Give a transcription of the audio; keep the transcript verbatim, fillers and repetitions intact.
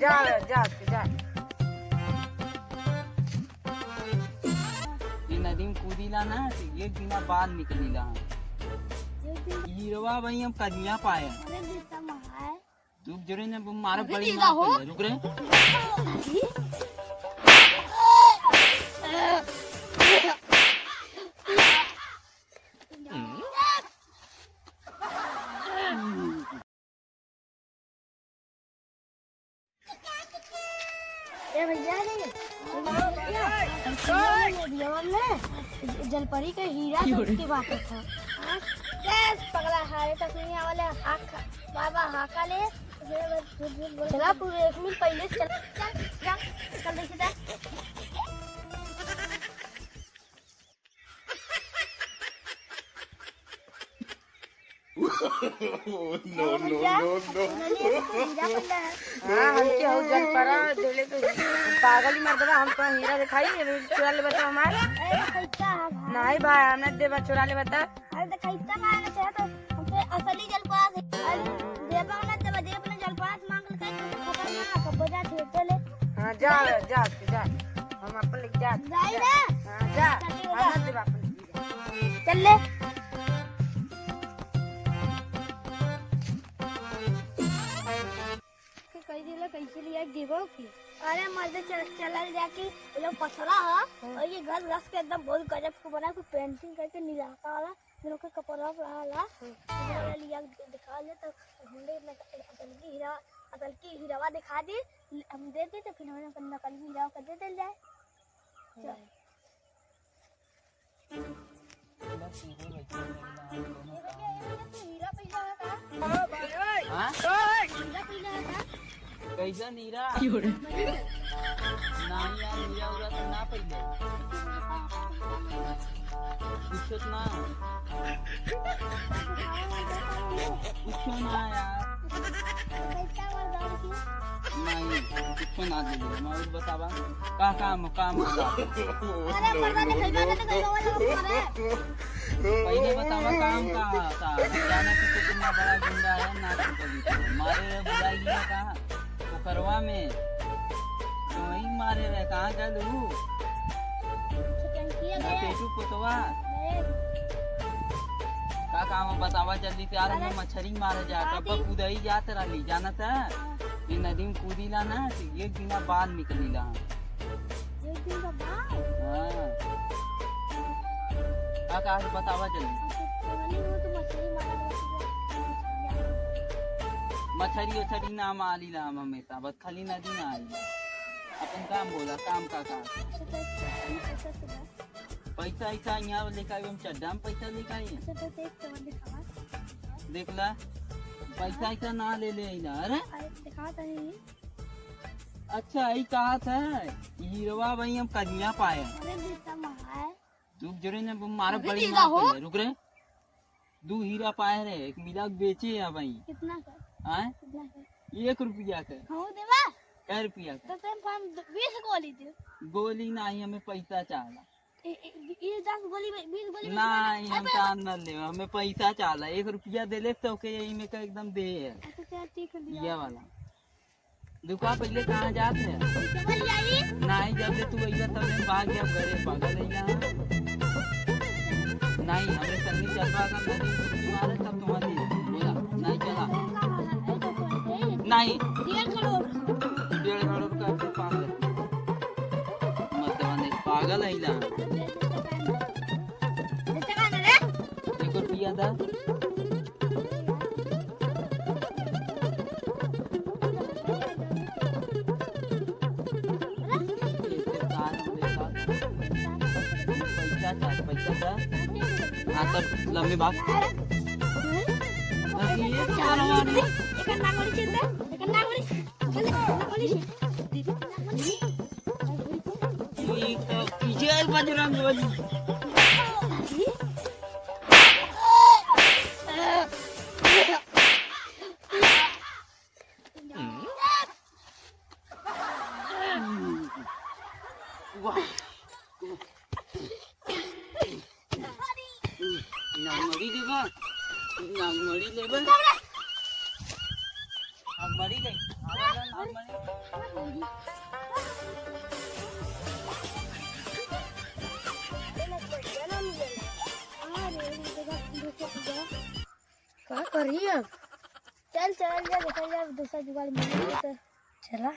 जा, जा, जा। ये नदी में कूदीला ना, तो एक दिना बाद निकलीला। हीरवा भाई हम कनिया पाए। अरे, बेटा, मार। रुक जरे ना, मारा अरे, बड़ी दीदा मार हो। पहले, रुक रे। ए भैया रे, नदिया में जलपरी के हीरा की बात था। हाँ, बस पगला, हारे तक नहीं आवले, हाक, बाबा हाका ले, फिर बस झूठ झूठ बोल। चला, पूरे एक मिनट पहले से चला, चल, जा, चल देखी जा। No, no, भैया, no, no। नली हीरा पल्ला है। हाँ, हमके हऊ जलपरा देले तो पागल ही मर्दवा, हम तो हीरा दिखाई, अभी चुरा ले बता हमार। अरे, कैसा है भाई? नहीं भाई, हम नहीं देबा, चुरा ले बता। अरे, तो कैसा भाई, ना चाहे तो हमके असली जलपरा दे। अरे, देबा ना, देबा, दे अपने जलपरा से मांग ले, कहीं तो खबर ना, कब बजा छेड़ते ले। हाँ, जा, जा, जा, हम अपन लेके जा। जाई जा। ना? हाँ, जा, चल, हम जा। नहीं देबा अपन। चल ले। कह दिला कैसे लिया देबो की? अरे मर्दे चल, चलल जा कि वो लोग पथरा ह, हाँ। और ये घस घस के एकदम बहुत गजब के बना, कोई पेंटिंग करके नीला वाला, मेरे को कपड़ा रहा ला, हाँ। वो वाला लिया दिखा ले तो ढूंढे न-, असल की हीरा, असल की हीरावा दिखा दी, हम दे दे तो फिर हमें नकल की हीरा कर दे, दे जाए। चल। हाँ। हाँ? कैसन हीरा? क्यों रे? नहीं यार, हीरा उरा तो ना पहिले। कुछ ना। कुछ ना यार। नहीं, कुछ ना दे दे। मैं और बतावा। का काम, काम बता। अरे, मर्दा, तो खइबा के तो गइबा वाला बात है। पहिले बतावा, काम का था? हम जाना कि तू कितना बड़ा गुंडा है, ना तू कभी तो। मारे रे बुलाई में कहा, पोखरवा में। तो वही मारे रहे, कहाँ गल हू? छटंकिया ना गया। पेटू पोतवा। गए। का काम है, बतावा जल्दी से यार, अरे। हमें मछरी मारे जा, हाँ, कब दी। कूदई जात रहली, जानत है? हाँ। ये नदी में कूदीला ना, तो एक दिना बाद निकलीला हम। एक दिन का बाद? हाँ। का, का है बतावा जल्दी। अच्छा, तो नहीं हो तो मछली मारा जाए। मछरी उछरी ना मारीला हम हमेशा, बस खाली नदी ना आई। अपन काम बोला, काम का काम। अच्छा, तो अच्छा, अच्छा, अच्छा। पैसा ऐसा यहाँ लेके आए, हम चड्डा में पैसा लेके आए। अच्छा, तो देख तो दिखावा। देख ला, पैसा हाँ। ऐसा ना ले ले आई ना, अरे। अरे, दिखावा तनी। अच्छा, ई कहा था, हीरवा भाई हम कनिया पाए। अरे, बेटा, मार। रुक जरे ना, मारा अरे, बड़ी दीदा मार हो। पहले, रुक रे। दू हीरा पाए रे, एक मिला के बेचे है भाई। कितना का? आए? कितना का? एक रुपया का। हाँ, देवा। कै रुपया का? तो तेरे पास बीस गोली दे। गोली नहीं, हमें पैसा चाहला। ए, ए, ये दस गोली में, बीस गोली में ना, कितना? हम अबे, काम न ले, हमें पैसा चाहला। एक रुपया दे ले तो के यही में का एकदम दे है। अच्छा, चल, ठीक है, दिया। ये वाला। दुका पहले कहाँ जात है? चल जाई। नहीं, जब ले तू अइला तब ले भाग गया घरे, पागल है यहाँ। नहीं, हमें संगी चलवा का नहीं, तुम्हारे तब तुम्हारी। बोला, नहीं चला। नहीं। डेढ़ करोड़। डेढ़ करोड़ का आपके पास है। मत नहीं, पागल है ना। एक रुपया दा। पैसा चाही, पैसा दा। हाँ, तब लम्बी बात। ई तो विजय बजरंग बली। वाह। नागमरी लेबा? नागमरी लेबा? नागमरी ले। आवा ना, नागमरी। का करी अब? चल, चल, जा, देखल जा, दूसरा जुगाड़ मिली तो। चला।